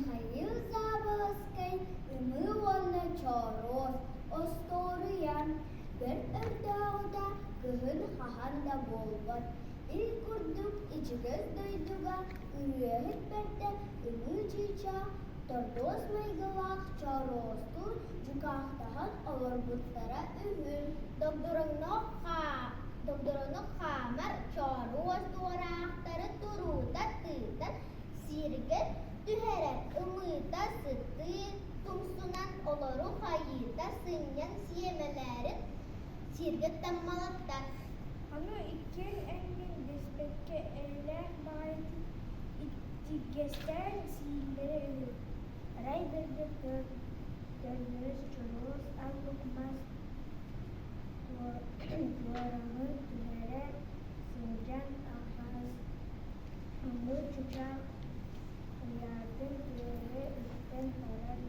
Михаил Заболоцкай Ымыы уонна Чооруос остуоруйа бэрт өрдөөҕүтэ кыһын хаһан да буолбат ил курдук ичигэс дойдуга ырыаһыт бэрдэ Ымыы чыычаах тордуос майгылаах Чооруостуун дьукаахтаһан олорбуттара үһү. Догдоронук хаамар Чооруос туораахтары туруута тыытан сиргэ түһэрэр, ымыыта сытыы тумсунан олору хайыта сынньан сиэмэлэрин сиргэ таммалаттар. Аны иккиэн эн-мин дэспэккэ эрэлээх баҕайытык итиргэстээн сииллэрэ үһү. Арай бэрдэ Төннөрүс чоруос аллук мас туораҕын түһэрэ сылдьан алҕас ымыы чычаах куйаардын түөрэ үктэн баран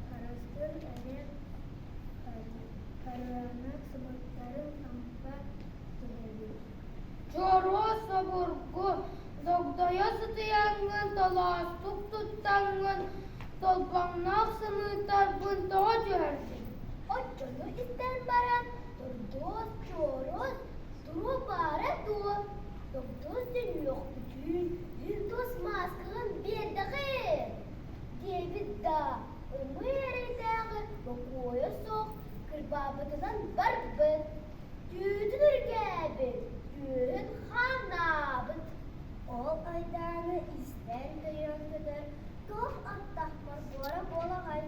харастын эрэ харыана сымыттарын хампа түһэбит. Чоруос обургу Догдойо сытыйаҥҥын, толоостук туттаҥҥын, толбоҥноох сымыыттарбын тоҕо түһэрдиҥ? Оччону истэн баран, Тордуос, чооруос, туруо баара дуо? Догдуос дөнүөхпүтүн, Лүтос мааскаҕын биэрдэҕин! диэбит да, ымыы эрэйдээҕи бокуойа суох кырбаабытынан барбыт. Түүтүн үргээбит, түөһүн хааннаабыт. Ол айдааны истэн төйөн көтөр туох аттах моргуора буолаҕай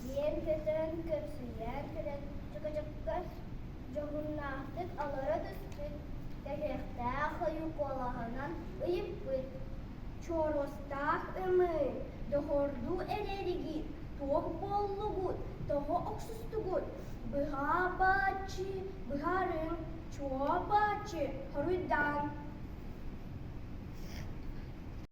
диэн көтөн көпсүйэн кэлэн чөкөчөккө дьоһуннаахтык олоро түспүт, кэһиэхтээх ойуу куолаһынан ыйыппыт: «Чооруостаах ымыы, доҕордуу эрэригит, туох буоллугут, тоҕо охсустугут? Быһаа-бааччы, быһаарыҥ, чуо-бааччы, хоруйдааҥ!»